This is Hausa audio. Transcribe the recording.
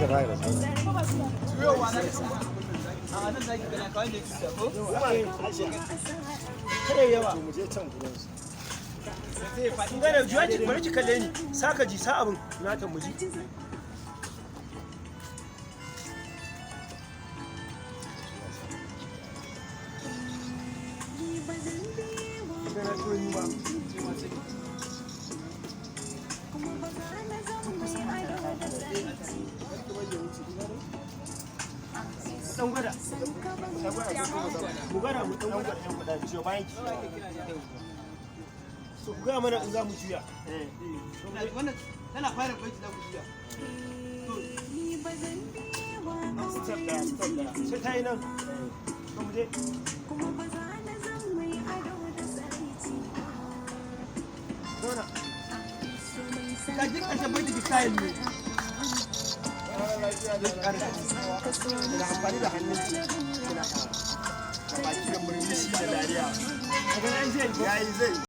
A nan zaki gana kawai da cuta ko? Kada yawa. Mu je can gurin su. Kin gane, juya ki, bari ki kalle ni. Saka ji sa abin na ta muji. Dan gwada. Mu gwada, mu dan gwada. Yan kuɗa ciyo bayan ki. So ku gaya mana in za mu juya. Wannan tana fara baiti za ku juya. Step daya, step daya. Sai ta yi nan. To mu je. Zauna. Ka ji ƙarshen baiti ki style ne. Kina amfani da hannun ki. Kina da baki da murmushi da dariya. Ka ga an zai. Yayi zai.